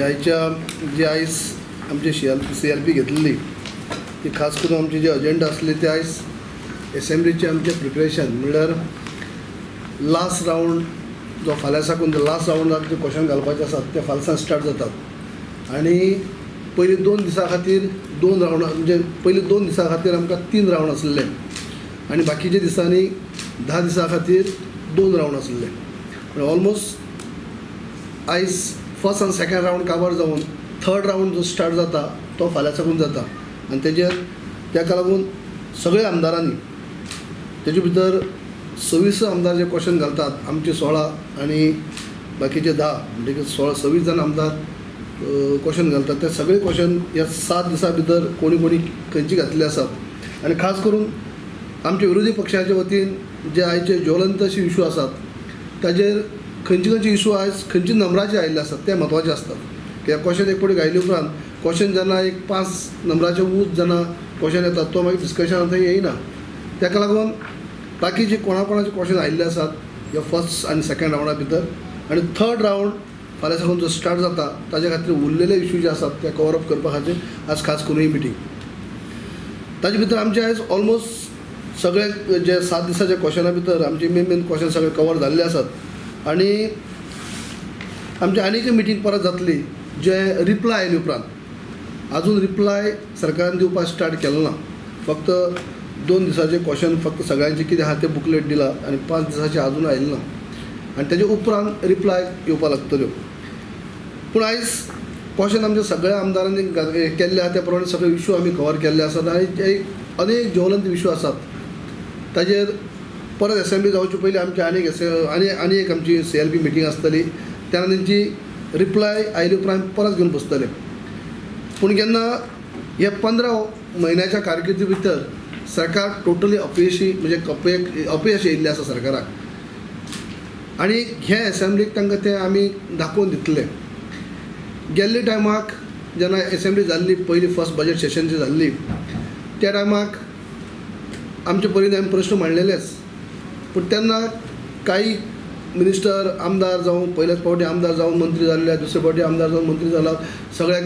आयच्या जी आयज आमची सी एल पी घेतलेली ती खास करून आमची जी अजेंडा आसली ते आयज एसेंब्लीचे आमचें प्रिपरेशन म्हणल्यार लास्ट रावंड जो फाल्यां साकून लास्ट रावंडाक जे क्वेश्चन घालपाचे आसात ते फाल्यां स्टार्ट जातात आनी पयलीं 2 दिसां खातीर 2 रावंड म्हणजे पयलीं 2 दिसां खातीर आमकां 3 रावंड आसले आनी बाकीच्या दिसांनी 10 दिसां खातीर 2 रावंड आसले. ऑलमोस्ट आयज फर्स्ट आनी सेकेंड रावंड काबार जावन थर्ड रावंड जो स्टार्ट जाता तो फाल्यां साकून जाता आनी तेजेर ताका लागून सगळे आमदारांनी तेजे भितर 26 आमदार जे क्वेश्चन घालतात आमचे 16 आनी बाकीचे 10 म्हणटकीर 26 जाण आमदार क्वेश्चन घालतात. ते सगळे क्वेश्चन ह्या 7 दिसां भितर कोणी कोणी खंयची घातलेली आसात आनी खास करून आमचे विरोधी पक्षाच्या वतीन जे आयचे ज्वलंत अशे इशू आसात ताजेर खंयचे खंयचे इशू आयज खंयचे नंबराचे आयिल्ले आसात ते म्हत्वाचे आसतात. कित्याक क्वेश्चन एक फावटी घायले उपरांत क्वेश्चन जेन्ना एक 5 नंबराचे ऊंच जेन्ना क्वेश्चन येता तो मागीर डिस्कशनान थंय येयना. ताका लागून बाकीचे कोणा कोणाचे क्वेश्चन आयिल्ले आसात ह्या फर्स्ट आनी सेकेंड रावंडा भितर आनी थर्ड रावंड फाल्यां साकून जो स्टार्ट जाता ताजे खातीर उरलेले इशू जे आसात ते कवर अप करपा खातीर आज खास करून ही मिटींग. ताजे भितर आमचे आयज ऑलमोस्ट सगळे जे 7 दिसाच्या क्वेश्चना भितर आमचे मेन मेन क्वेश्चन सगळे कवर जाल्ले आसात आनी आमची आनीक मिटींग परत जातली जे रिप्लाय आयले उपरांत. आजून रिप्लाय सरकारान दिवपाक स्टार्ट केलो ना, फक्त 2 दिसाचे क्वेश्चन फक्त सगळ्यांचे कितें आहा तें बुकलेट दिला आनी 5 दिसाचे आजून आयले ना आनी तेजे उपरांत रिप्लाय येवपाक लागतल्यो. पूण आयज क्वेश्चन आमच्या सगळ्या आमदारांनी केल्ले आहा त्या प्रमाणे सगळे इशू आमी कवर केल्ले आसात आनी एक अनेक ज्वलंत इशू आसात ताजेर परत एसेंब्ली जावचे पयलीं आमची आनीक आनी आनी एक आमची सी एल पी मिटींग आसतली तेन्ना तेंची रिप्लाय आयले उपरांत परत घेवन बसतले. पूण जेन्ना ह्या 15 म्हयन्याच्या कारकिर्दी भितर सरकार टोटली अपयशी म्हणजे अपयश येयिल्लें आसा सरकाराक आनी हे एसेंब्लीक तांकां तें आमी दाखोवन दितले. गेल्ले टायमाक जेन्ना एसेंब्ली जाल्ली पयली फर्स्ट बजेट सेशन जी जाल्ली त्या टायमाक आमचे परीन आमी प्रश्न मांडलेलेच, पूण तेन्ना कांय मिनिस्टर आमदार जावं पयल्याच फावटी आमदार जावन मंत्री जाल्ले, दुसरे फावटी आमदार जावन मंत्री जाला, सगळ्याक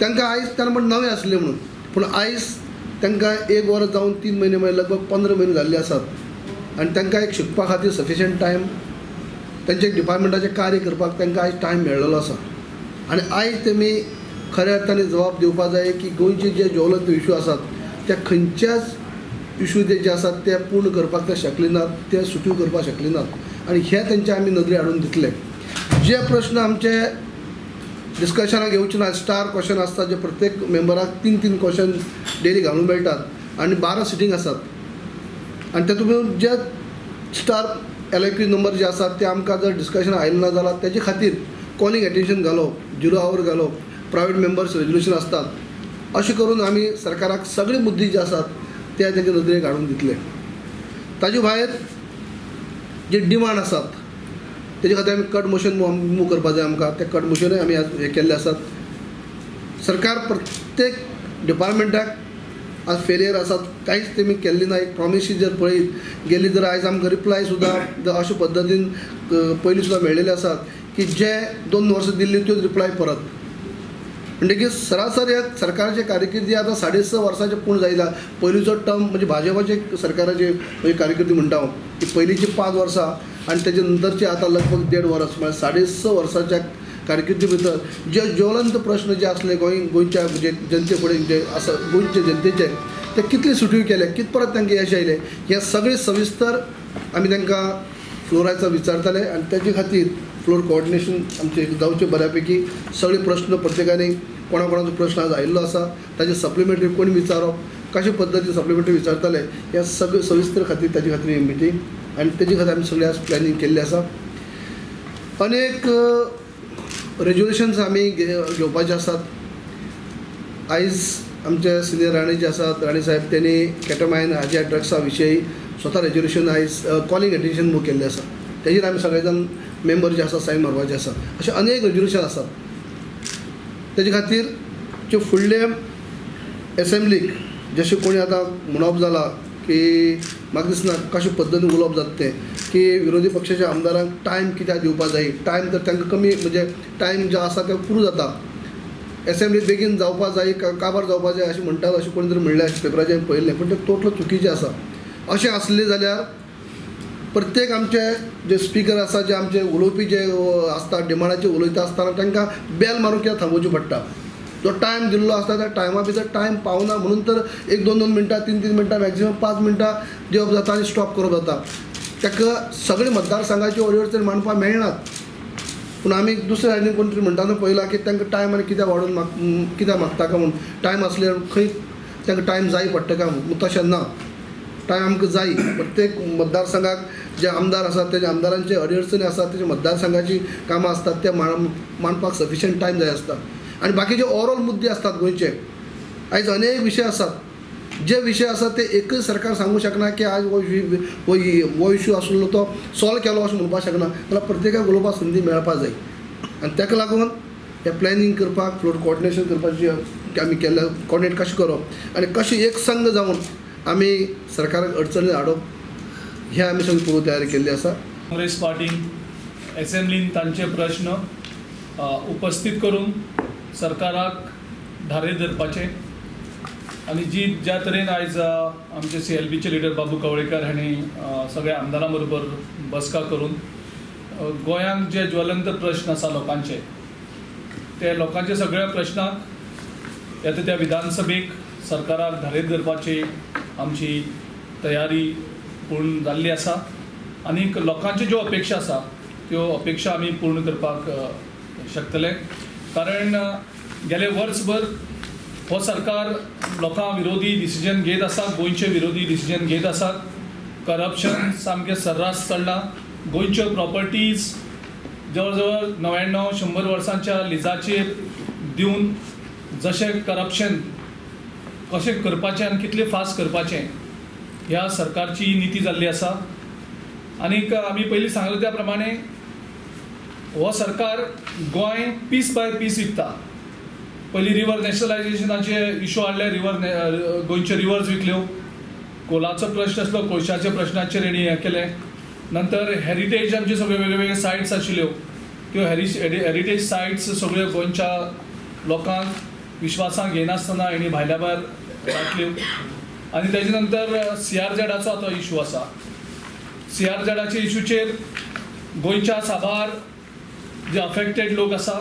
तांकां आयज तेन्ना म्हण नवें आसलें म्हणून, पूण आयज तांकां 1 वर्स जावन 3 म्हयने म्हळ्यार लगभग 15 म्हयने जाल्ले आसात आनी तांकां एक शिकपा खातीर सफिशियंट टायम तांचे डिपार्टमेंटाचें कार्य करपाक तांकां आयज टायम मेळ्ळेलो आसा आनी आयज तेमी खऱ्या अर्थान जबाब दिवपा जाय की गोंयचे जे ज्वलंत इशू आसात त्या खंयच्याच इशू जे आसात ते पूर्ण करपाक ते शकले नात, ते सुटीव करपाक शकले नात आनी हे तेंचे आमी नदरे हाडून दितले. जे प्रश्न आमचे डिस्कशनाक येवचे ना, स्टार क्वेश्चन आसता जे प्रत्येक मेंबराक 3-3 क्वेश्चन डेली घालूंक मेळटात आनी 12 सिटींग आसात आनी तातूंत जे star L I Q number जे आसात ते आमकां जर डिस्कशन आयलें ना जाल्यार तेजे खातीर कॉलिंग एटेन्शन घालप, 0 our घालप, प्रायवेट मेंबर्स रेजोल्युशन आसतात, अशें करून आमी सरकाराक सगळे मुद्दे जे आसात ते तेंच्या नदरेक हाडून दितले. ताजे भायर जे डिमांड आसात तेजे खातीर आमी कट मोशन मूव करपा जाय आमकां, ते कट मोशनूय आमी आज हे केल्ले आसात. सरकार प्रत्येक डिपार्टमेंटाक आज फेलियर आसात, कांयच तेमी केल्लें ना. एक प्रोमिसीस जर पळयत गेली जर आयज आमकां रिप्लाय सुद्दां जर अशे पद्दतीन पयलीं सुद्दां मेळ्ळेले आसात की जे 2 वर्सां दिल्ली त्योच रिप्लाय परत, म्हणटकीर सरासर ह्या सरकाराचे कारकिर्दी आतां 6.5 वर्सांचे पूर्ण जायला. पयलींचो टर्म म्हणजे भाजपाचे सरकाराचे म्हणजे कारकिर्दी म्हणटा हांव की पयलींची 5 वर्सां आनी तेजे नंतरची आतां लगभग 1.5 वर्स म्हळ्यार 6.5 वर्साच्या कारकिर्दी भितर जे ज्वलंत प्रश्न जे आसले गोंयच्या म्हणजे जनते फुडें जे आसा गोंयचे जनतेचे ते कितले सुटीव केले, कित परत तांकां यश आयलें, हें सगळें सविस्तर आमी तांकां फ्लोराचो विचारताले आनी तेजे खातीर फ्लोर कोऑर्डिनेशन आमचें जावचें बऱ्या पैकी. सगळे प्रश्न प्रत्येकाने कोणा कोणाचो प्रश्न आज आयिल्लो आसा ताजे सप्लिमेंटरी कोणी विचारप, कशे पद्दतीन सप्लिमेंटरी विचारताले, ह्या सगळे सविस्तर खातीर ताजे खातीर ही मिटींग आनी तेजे खातीर आमी सगळे आज प्लॅनिंग केल्लें आसा. अनेक रेजोल्युशन्स आमी घेवपाचे आसात. आयज आमचे सिनियर राणे जे आसात, राणे साहेब, तेणी केटामायन हाज्या ड्रग्सा विशयी स्वता रेजोल्युशन आयज कॉलिंग एटेन्शन मूव केल्लें आसा. तेजेर आमी सगळे जाण मेंबर जे आसा सायन मारपाचे आसा. अशे अनेक रेजोल्युशन आसात. तेजे खातीर जे फुडले एसेंब्लीक जशें कोणी आतां म्हणप जालां की की म्हाका दिसना कशे पद्दतीन उलोवप जाता तें की विरोधी पक्षाच्या आमदारांक टायम कित्याक दिवपा जाय. टायम तर तांकां कमी म्हणजे टायम जो आसा ते पुरो जाता. एसेंब्ली बेगीन जावपा जाय, काबार जावपा जाय अशें म्हणटात, अशें कोणी तरी म्हणलें अशें पेपराचेर हांवें पळयल्लें, पूण तें टोटल चुकीचें आसा. अशें आसलें जाल्यार प्रत्येक आमचे जे स्पिकर आसा, जे आमचे उलोवपी जे आसता डिमांडाचे उलयता आसतना तांकां बेल मारून कित्याक थांबोवचें पडटा. जो टायम दिल्लो आसता त्या टायमा भितर टायम पावना म्हणून तर 1-2 2 मिनटां, 3-3 मिनटां, मॅक्झिमम 5 मिनटां दिवप जाता आनी स्टॉप करप जाता. ताका सगळे मतदारसंघाच्यो अडचणी मांडपाक मेळनात. पूण आमी दुसऱ्या सायडीन कोण तरी म्हणटा पळयलां की तांकां टायम आनी कित्याक वाडोवन कित्याक मागता काय म्हूण, टायम आसल्यार खंय तांकां टायम जाय पडटा काय म्हूण. तशें ना, टायम आमकां जाय. प्रत्येक मतदारसंघाक जे आमदार आसात तेजे आमदारांचे अडचणी आसात, तेजे मतदारसंघाची कामां आसतात ते मांडपाक सफिशियंट टायम जाय आसता. आनी बाकीचे ओवरऑल मुद्दे आसतात गोंयचे, आयज अनेक विशय आसात, जे विशय आसात ते एकच सरकार सांगूं शकना की आज हो इशू आसलो तो सॉल्व केलो अशें म्हणपाक शकना, जाल्यार प्रत्येकाक उलोवपाक संदी मेळपाक जाय. आनी ताका लागून हें प्लॅनिंग करपाक, फ्लोर कोऑर्डिनेशन करपाची आमी केल्लें, कोऑर्डिनेट कशें करप आनी कशें एक संघ जावन आमी सरकाराक अडचणी हाडप हें आमी सगळी पूर्व तयारी केल्ली आसा. काँग्रेस पार्टीन एसेंब्लीन तांचे प्रश्न उपस्थित करून सरकाराक धारेर धरपाचें आनी जी ज्या तरेन आयज आमचे CLBचे लिडर बाबू कवळेकर हांणी सगळ्या आमदारां बरोबर बसका करून गोंयांत जे ज्वलंत प्रश्न आसा लोकांचे, ते लोकांचे सगळ्या प्रश्नाक येता त्या विधानसभेक सरकाराक धारेर धरपाची आमची तयारी पूर्ण जाल्ली आसा आनीक लोकांच्यो ज्यो अपेक्षा आसा त्यो अपेक्षा आमी पूर्ण करपाक शकतले. कारण गेले वर्सभर हो सरकार लोकां विरोधी डिसिजन घेत आसा, गोंयचे विरोधी डिसिजन घेत आसात. करप्शन सामकें सर्रास चल्लां. गोंयच्यो प्रॉपर्टीज जवळ जवळ 99-100 वर्सांच्या लिजाचेर दिवन जशें करप्शन कशें करपाचें आनी कितलें फास्ट करपाचें ह्या सरकारची निती जाल्ली आसा. आनीक आमी पयलीं सांगलें त्या प्रमाणे हो सरकार गोंय पीस बाय पीस विकता. पयलीं रिवर नॅशनलायजेशनाचे इशू हाडले, रिवर गोंयच्यो रिवर्स विकल्यो, कोलाचो प्रश्न आसलो, कोळशाच्या प्रश्नाचेर हेणी हें केलें. नंतर हेरिटेज आमचे सगळे वेगळे वेगळे सायट्स आशिल्ल्यो, त्यो हेरिटेज सायट्स सगळ्यो गोंयच्या लोकांक विश्वासाक घेनासतना हेणी भायल्या भायर वांटल्यो. आनी तेजे नंतर CRZाचो आतां इशू आसा. CRZाच्या इशूचेर गोंयच्या साबार जे अफेक्टेड लोक आसा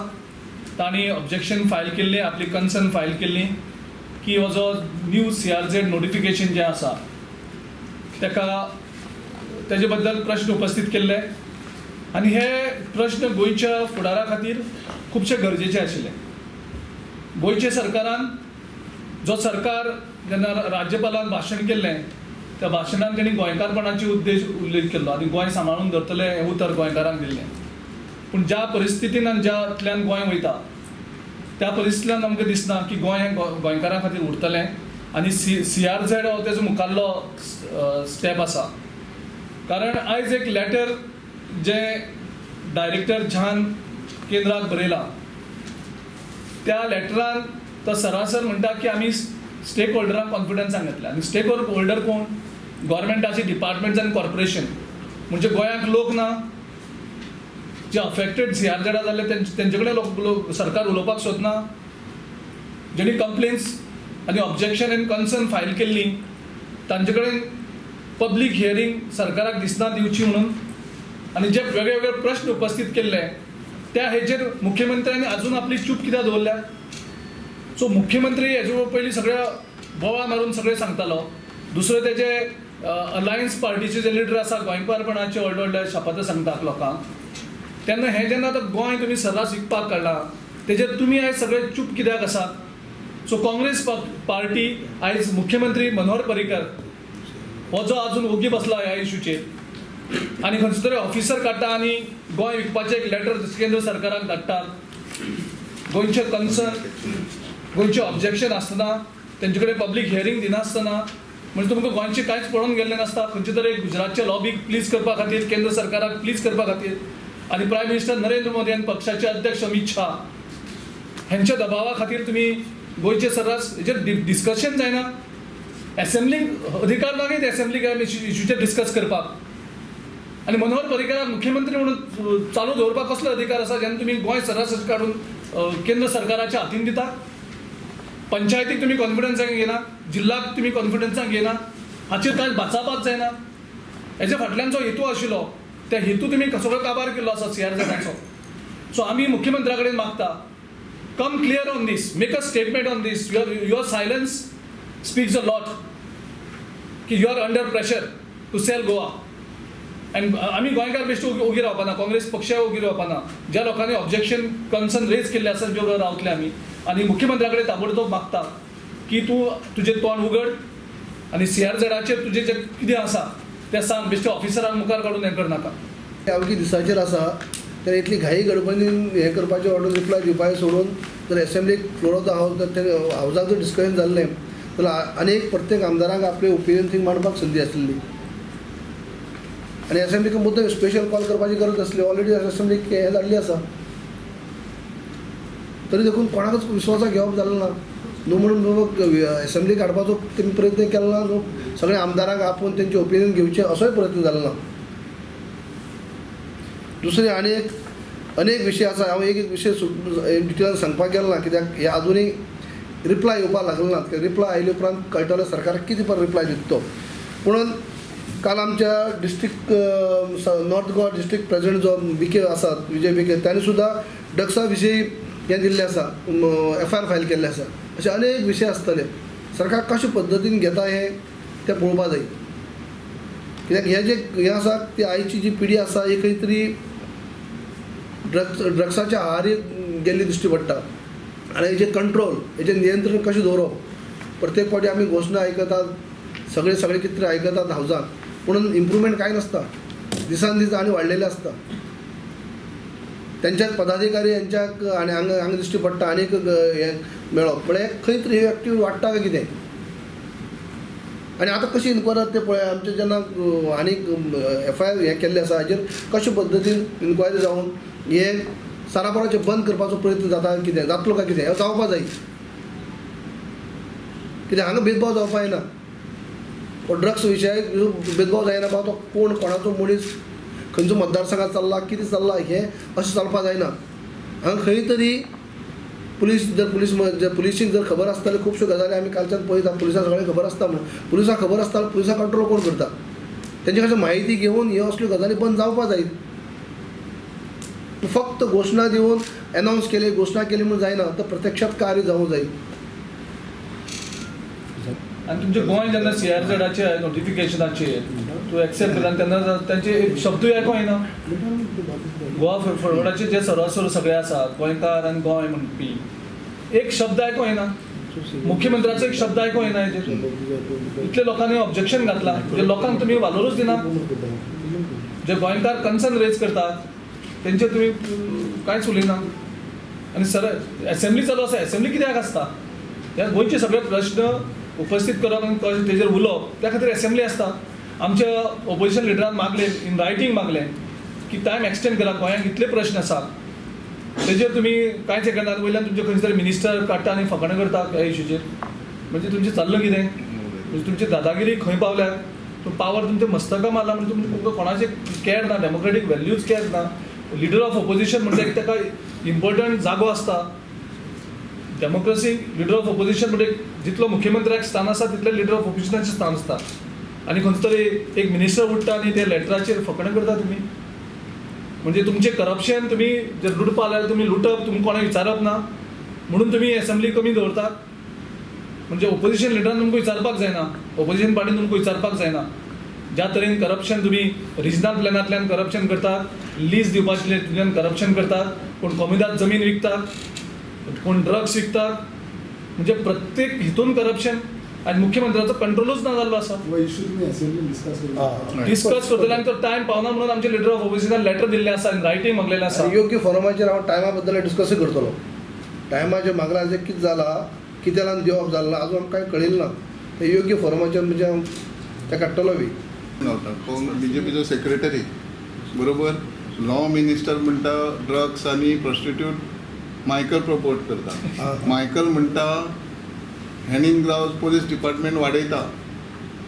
तांणी ऑब्जेक्शन फायल केल्लें, आपली कन्सर्न फायल केल्ली की हो जो न्यू CRZ notification जें आसा ताका तेजे बद्दल प्रश्न उपस्थीत केल्ले आनी हे प्रश्न गोंयच्या फुडारा खातीर खुबशे गरजेचे आशिल्ले. गोंयच्या सरकारान जो सरकार जेन्ना राज्यपालान भाशण केल्लें त्या भाशणान तेणी गोंयकारपणाची उद्देश उल्लेख केल्लो आनी गोंय सांबाळून धरतले हें उतर गोंयकारांक दिल्लें. पूण ज्या परिस्थितीन आनी ज्यांतल्यान गोंय वयता त्या परिस्थितींतल्यान आमकां दिसना की गोंय हें गोंयकारां खातीर उरतलें आनी CRZ हो तेजो मुखाल्लो स्टेप आसा. कारण आयज एक लेटर जें डायरेक्टर झान केंद्राक बरयलां त्या लेटरान तो सरासर म्हणटा की आमी स्टेक होल्डरांक कॉन्फिडन्सान घेतल्या आनी स्टेक होल्डर कोण? गव्हर्मेंटाचे डिपार्टमेंट्स आनी कॉर्पोरेशन. म्हणजे गोंयांक लोक ना, जे अफेक्टेड CRZ जाल्ले तेंचे कडेन लोक सरकार उलोवपाक सोदना, जेणी कंप्लेन्स आनी ऑब्जेक्शन आनी कन्सर्न फायल केल्ली तांचे कडेन पब्लीक हियरींग सरकाराक दिसना दिवची म्हणून आनी जे वेगळे वेगळे प्रश्न उपस्थीत केल्ले त्या हेजेर मुख्यमंत्र्यांनी अजून आपली चूप कित्याक दवरल्या? सो मुख्यमंत्री हेजे पयलीं सगळ्या बोवाळ मारून सगळें सांगतालो. दुसरें तेजे अलायन्स पार्टीचे जे लिडर आसा गोंयकारपणाचे व्हडले व्हडले शपथ सांगतात लोकांक, तेन्ना हें जेन्ना आतां गोंय तुमी सर्रास विकपाक काडलां तेजेर तुमी आयज सगळे चूप कित्याक आसात? सो काँग्रेस पार्टी आयज मुख्यमंत्री मनोहर पर्रीकर हो जो अजून ओगी बसला ह्या इशूचेर आनी खंयचो तरी ऑफिसर काडटा आनी गोंय विकपाचें एक लेटर केंद्र सरकाराक धाडटा. गोंयचें कन्सर्न, गोंयचें ऑब्जेक्शन आसतना तेंचे कडेन पब्लीक हियरींग दिनासतना म्हणजे तुमकां गोंयचें कांयच पळोवन गेल्लें नासता. खंयचे तरी गुजरातचे लॉबीक प्लीज करपा खातीर, केंद्र सरकाराक प्लीज करपा खातीर आनी प्रायम मिनिस्टर नरेंद्र मोदी आनी पक्षाचे अध्यक्ष अमीत शाह हेंच्या दबावा खातीर तुमी गोंयचे सर्रास हेजेर डिस्कशन जायना. एसेंब्लीक अधिकार ना कितें एसेंब्लीक ह्या इशूचेर डिस्कस करपाक? आनी मनोहर पर्रीकराक मुख्यमंत्री म्हणून चालू दवरपाक कसलो अधिकार आसा जेन्ना तुमी गोंय सरासर काडून केंद्र सरकाराच्या हातीन दिता? पंचायतीक तुमी कॉन्फिडन्सान घेयना, जिल्ल्याक तुमी कॉन्फिडन्सान घेयना, हाचेर कांय बाचाबाच जायना. हेज्या फाटल्यान जो हेतू आशिल्लो त्या हेतू तुमी सगळो काबार केल्लो आसा सीआरझेडाचो. सो आमी मुख्यमंत्र्या कडेन मागता, come clear on this, make a statement on this. Your silence speaks a lot की you are under pressure to sell Goa. And आमी गोंयकार बेश्टे ओगी रावपाना, काँग्रेस पक्षय ओगी रावपाना. ज्या लोकांनी ऑब्जेक्शन कन्सर्न रेज केल्ले आसा तेंचे बरोबर रावतले आमी. आनी मुख्यमंत्र्या कडेन ताबडतोब मागता की तूं तुजें तोंड उगड आनी सीआरझेडाचेर तुजें जें कितें आसा तें सांग, बेश्टे ऑफिसरांक मुखार काडून हें करनाका. अवघी दिसाचेर आसा तर इतली घाई गडबडीन हें करपाचें ऑर्डर रिप्लाय दिवपाचें सोडून जर एसेंब्लीक फ्लोर ऑफ the हावज जर ते हावजाक जर डिस्कशन जाल्लें जाल्यार आनी प्रत्येक आमदारांक आपले ओपिनियन थंय मांडपाक संदी आसली. आनी एसेंब्लीक मुद्दम स्पेशल कॉल करपाची गरज नासली, ऑलरेडी एसेंब्लीक हें जाल्ली आसा. तरी देखून कोणाकच विश्वासाक घेवप जालें ना. न्हू म्हणून एसेंब्लीक हाडपाचो तेमी प्रयत्न केलो ना, न्हू सगळ्या आमदारांक आपोवन तेंचे ओपिनियन घेवचें असोय प्रयत्न जालो ना. दुसरें आनी एक अनेक विशय आसा, हांव एक एक विशय डिटेलान सांगपाक गेलो ना कित्याक हे आजुनूय रिप्लाय येवपाक लागलो ना. रिप्लाय आयले उपरांत कळटलें सरकार कितें पर रिप्लाय दिता तो. पुणून काल आमच्या district north Goa district president जो बिके आसात, विजय बिके, तांणी सुद्दां ड्रग्सा विशयी हें दिल्लें आसा, एफआयआर फायल केल्लें आसा. अशे अनेक विशय आसतले, सरकार कशे पद्दतीन घेता हें तें पळोवपा जाय. कित्याक हें जें हें आसा ती आयची जी पिढी आसा ही खंय तरी ड्रग्साच्या आहारी गेल्ली दिश्टी पडटा. आनी हेजें कंट्रोल, हेजें नियंत्रण कशें दवरप, प्रत्येक फावटी आमी घोशणा आयकतात, सगळे सगळे कितें तरी आयकतात हावजान, पूण इम्प्रुवमेंट कांय नासता, दिसान दीस आनी वाडलेलें आसता. तेंच्याच पदाधिकारी हेंच्याक आनी हांगा हांगा दिश्टी पडटा आनी एक हें मेळप म्हळ्यार खंय तरी ही एक्टिविटी वाडटा काय कितें. आनी आतां कशी इन्क्वायरी जाता तें पळय, आमचें जेन्ना आनीक एफआयआर हें केल्लें आसा हाजेर कशे पद्दतीन इन्क्वायरी जावन हे साराबोराचें बंद करपाचो प्रयत्न जाता कितें, जातलो काय कितें, हें जावपा जाय. कित्याक हांगा भेदभाव जावपा जायना, हो ड्रग्स विशय भेदभाव जायना, बाबा तो कोण कोणाचो मनीस खंयचो मतदारसंघात चल्ला कितें चल्ला हें अशें चलपा जायना. हांगा खंय तरी पुलीस जर पुलीस जर पुलिसीक जर खबर आसता जाल्यार खुबश्यो गजाली आमी कालच्यान पळयता, पुलिसांक सगळें खबर आसता म्हणून. पुलिसांक खबर आसता, पुलिसांक कंट्रोल कोण करता, तेंचे कडच्यान म्हायती घेवन ह्यो असल्यो गजाली बंद जावपा जाय. फक्त घोशणा दिवन एनावन्स केली, घोशणा केली म्हणून जायना, तर प्रत्यक्षात कार्य जावंक जाय. आनी तुमचें गोंय जेन्ना सीआरझेडाचे नोटिफिकेशनाचेर तूं एक्सेप्ट करता तेन्ना तांचे एक शब्दूय आयको येना. गोवा फॉरवर्डाचे जे सर्वस्व सगळे आसात गोंयकार आनी गोंय म्हणपी एक शब्द आयको येना, मुख्यमंत्र्याचो एक शब्द आयको येना. हेजेर इतले लोकांनी ऑब्जेक्शन घातलां, जे लोकांक तुमी वालोरूच दिना, जे गोंयकार कन्सर्न रेज करतात तेंचे तुमी कांयच उलयना. आनी सर एसेंब्ली चालू आसा, एसेंब्ली कित्याक आसता? ह्या गोंयचे सगळे प्रश्न उपस्थीत करप आनी कशें तेजेर उलोवप त्या खातीर एसेंब्ली आसता. आमच्या ओपोजिशन लिडरान मागलें, इन रायटींग मागलें की टायम एक्सटेंड करा, गोंयांक इतले प्रश्न आसात तेजेर तुमी कांयच हें करनात, वयल्यान तुमचे खंयचे तरी मिनिस्टर काडटा आनी फकाणां करता ह्या इशूचेर. म्हणजे तुमचें चल्लां कितें, म्हणजे तुमची दादागिरी खंय पावल्या, तो पावर तुमच्या मस्तका मारला म्हणजे तुमकां कोणाचें कॅर ना, डेमोक्रेटीक व्हॅल्यूज कॅर ना. लिडर ऑफ ओपोजिशन म्हणजे एक ताका इम्पॉर्टंट जागो आसता डेमोक्रेसी. लिडर ऑफ ओपोजिशन म्हणजे जितलो मुख्यमंत्र्याक स्थान आसा तितलें लिडर ऑफ ओपोजिशनाचें स्थान आसता. आनी खंयचो तरी एक मिनिस्टर उठ्ठा आनी ते लेटराचेर फकाणां करता तुमी, म्हणजे तुमचें करप्शन तुमी जर लुटपा जाल्यार तुमी लुटप, तुमकां कोणाक विचारप ना म्हणून तुमी एसेंब्ली कमी दवरतात. म्हणजे ओपोजिशन लिडरान तुमकां विचारपाक जायना, ओपोजिशन पार्टीन तुमकां विचारपाक जायना. ज्या तरेन करप्शन तुमी रिजनल प्लॅनांतल्यान करप्शन करतात, लीज दिवपाचें करप्शन करतात, कोण कोमुनिदाद जमीन विकतात, कोण ड्रग्स विकतात, म्हणजे प्रत्येक हितून करप्शन. आनी मुख्यमंत्र्याचो कंट्रोलूच ना जाल्लो आसा. डिस्कस करतले आनी तो टायम पावना म्हणून आमचे लिडर ऑफ ओपोजिशनान लेटर दिल्लें आसा आनी रायटींग मागलेलें आसा. योग्य फोरमाचेर हांव टायमा बद्दल डिस्कसूय करतलो. टायमाचेर मागलां जें कितें जालां, कित्याक लागून दिवप जालें ना आजून आमकां कांय कळिल्लें ना, तें योग्य फोरमाचेर म्हणजे हांव तें काडटलो बी. कोण बीजेपीचो सेक्रेटरी बरोबर, लॉ मिनिस्टर म्हणटा ड्रग्स आनी प्रोस्टिट्यूट मायकल प्रपोट करता, मायकल म्हणटा हॅनिंग ग्लावज पोलीस डिपार्टमेंट वाडयता.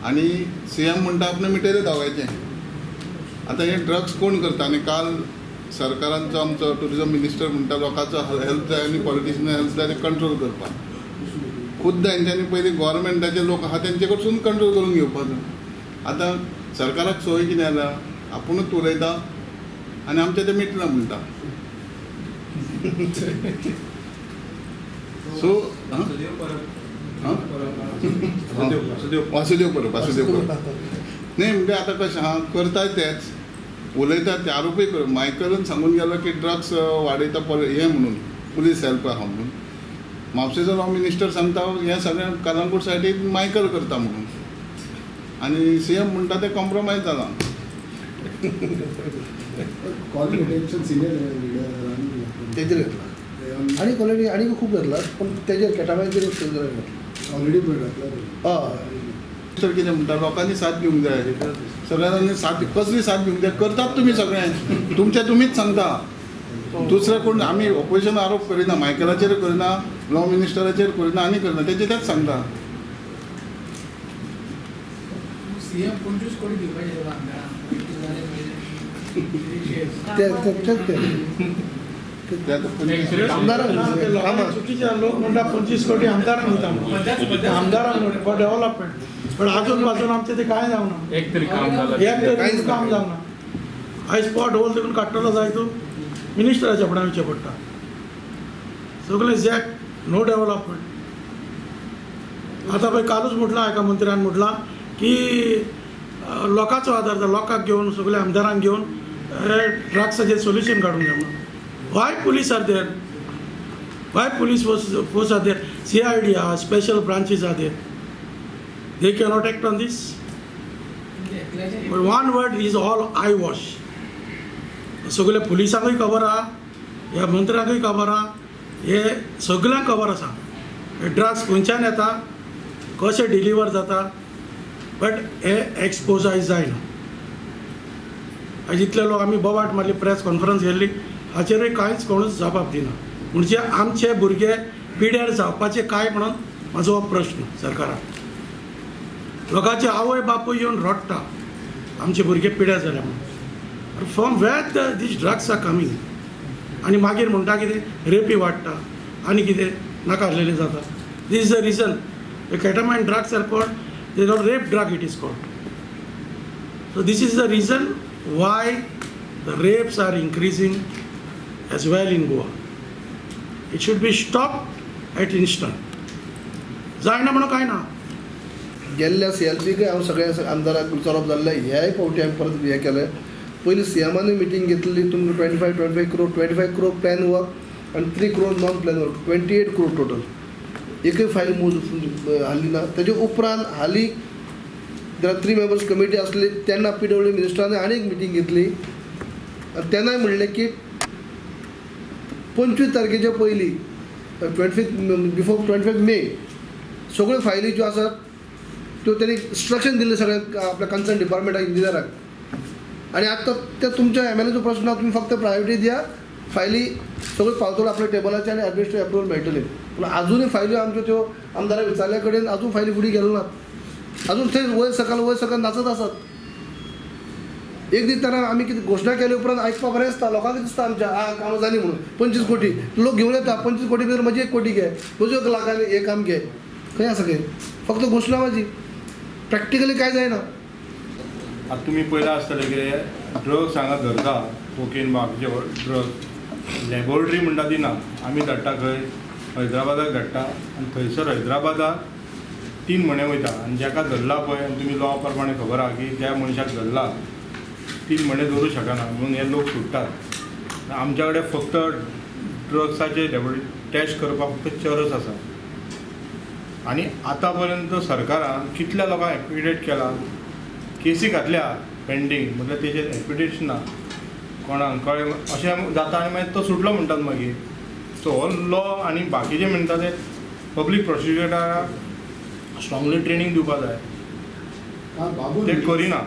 आनी सी एम म्हणटा आपणें मिटयलें दोगांयचें. आतां हे ड्रग्स कोण करता? आनी काल सरकारांचो आमचो ट्युरिजम मिनिस्टर म्हणटा लोकांचो हेल्प जाय आनी पॉलिटिशियन हेल्प जाय ते कंट्रोल करपाक. खुद्द हेंच्यांनी पयलीं गोवोरमेंटाचे लोक आहा तेंचे कडसून कंट्रोल करून घेवपाचो. आतां सरकाराक सोय कितें जाल्या, आपुणूच उलयता आनी आमचें तें मिटलां म्हणटा. सो वासुदेव परब, वासुदेव परब न्ही म्हणजे आतां कशें आहा, करताय तेच, उलयतात ते, आरोपय कर. मायकलन सांगून गेलो की ड्रग्स वाडयता हें म्हणून पुलीस हेल्प आहा म्हणून. म्हापशेचो लॉ मिनिस्टर सांगता हें सगळें कलंगूट सायडीन मायकल करता म्हणून, आनी सी एम म्हणटा तें कॉम्प्रोमायज जालां. कॉलिंग अटेन्शन सिनियर तेजेर घेतला आनी क्वॉलिटी आनी खूब घेतला, पूण तेजेर केटामायचेर घेतला ऑलरेडी घातला. हय मिनिस्टर कितें म्हणटा, लोकांनी साथ दिवंक जाय, सगळ्यांनी साथ, कसली साथ दिवंक जाय? करतात तुमी सगळें, तुमचें तुमीच सांगता, दुसरें कोण. आमी ऑपोजिशन आरोप करिना, मायकलाचेर करिना, लॉ मिनिस्टराचेर करिना, आनी करिना, तेजे तेच सांगता. सीएम 25 कोटी दिवपाचे आमदारांक. चुकीचे लोक म्हणटा 25 कोटी आमदारांक दिता, आमदारांक फॉर डेव्हलपमेंट, पण अजून पासून आमचें तें कांय जावना, एक तरी काम जालां, एक तरी काम जावना. आयज पॉट होल देखून काडटलो जाय तूं मिनिस्टराच्या फुड्यान वयचें पडटा. सगळें जॅक, नो डेव्हलपमेंट. आतां पळय कालूच म्हटलां एका मंत्र्यान म्हटलां की लोकांचो आदार जाय, लोकांक घेवन सगळ्या आमदारांक घेवन ड्रग्साचेर सोल्युशन काडूंक जाय म्हणून. Why police are there? Why police force are there? CID are, special branches are there. They cannot act on this. But one word is all eyewash. सगळे पुलिसांकूय खबर आहा, ह्या मंत्र्यांकूय खबर आहा, हे सगळ्यांक खबर आसा ड्रग्स खंयच्यान येता, कशें डिलिव्हर जाता, बट हे एक्सपोज आयज जायना. आयज इतले लोक आमी बोवाट मारली, प्रेस कॉन्फरन्स घेतली, हाचेरूय कांयच कोणूच जबाब दिना. म्हणजे आमचे भुरगे पिड्यार जावपाचे काय म्हणून म्हाजो हो प्रश्न सरकाराक. लोकांचे आवय बापूय येवन रडटा आमचे भुरगे पिड्यार जाले म्हणून. From where these drugs are coming? आनी मागीर म्हणटा कितें रेपी वाडटा आनी कितें नाका आसलेलें जाता. This is the reason ketamine drugs are called, they are rape drug, it is called. So this is the reason why the rapes are increasing as well in Goa. It should be stopped at instant. जायना म्हणून काय ना. गेल्ल्या C L पीकय हांव सगळ्या आमदाराक विचारप जाल्लें, ह्याय फावटी हांवें परत हें केलें. पयलीं सी एमानूय मिटींग घेतली, तुमकां 25 crore, 25 crore plan work आनी 3 crore non plan work, 28 crore total. एकूय फायल मूव हाल्ली ना. तेजे उपरांत हालीं जेन्ना 3 मेंबर्स कमिटी आसली तेन्ना पी डब्ल्यू मिनिस्टरान आनी एक मिटींग घेतली आनी तेन्नाय म्हणलें की 25 तारखेच्या पयलीं 25 बिफोर 25 मे सगळ्यो फायली ज्यो आसात त्यो तेणी इंस्ट्रक्शन दिल्लें सगळ्या आपल्या कन्सर्न डिपार्टमेंटाक, इंजिनियराक. आनी आतां ते तुमच्या एम एल एचो प्रश्न ना, तुमी फक्त प्रायोरिटी दिया, फायली सगळ्यो पावतल्यो आपल्या टेबलाचेर आनी एडमिनिस्ट्रेटिव एप्रुवल मेळटलें. पूण आजुनूय फायल्यो आमच्यो त्यो आमदाराक विचारल्या कडेन अजून फायली फुडें गेल्यो नात, अजून थंय वयर सकल नाचत आसात. एक दीस तेन्ना आमी कितें घोशणा केले उपरांत आयकपाक बरें दिसता, लोकांक दिसता आमच्या आ कामां जालीं म्हणून. 25 कोटी लोक घेवन येता, 25 कोटी भितर म्हजी 1 कोटी घे, म्हज्यो 1 लाखांनी हें काम घे, खंय आसा खंय फक्त घोशणा माझी, प्रॅक्टिकली कांय जायना. आतां तुमी पळयलां आसतलें कितें ड्रग्स हांगा धरता, कोकेन बाकीचे ड्रग्स लॅबोरेटरी म्हणटा ती ना, आमी धाडटा खंय हैदराबादाक धाडटा आनी थंयसर हैदराबादाक 3 म्हयने वयता आनी जाका धरला पळय, आनी तुमी लॉ प्रमाणे खबर आहा की ज्या मनशाक धरला 3 म्हयने दवरूं शकना म्हणून हे लोक सुट्टात. आमच्या कडेन फक्त ड्रग्साचे लॅबोरेटरी टेस्ट करपाक फक्त चरस आसा आनी आतां पर्यंत सरकारान कितल्या लोकांक एक्विडेट केला, केसी घातल्या पेंडींग, म्हटल्यार तेजेर एक्विडेट ना कोणाक कळ्ळें अशें जाता आनी मागीर तो सुटलो म्हणटात मागीर. सो हो लॉ आनी बाकीचे म्हणटा ते पब्लीक प्रोसिक्युटराक स्ट्रांगली ट्रेनींग दिवपाक जाय, ते करिना.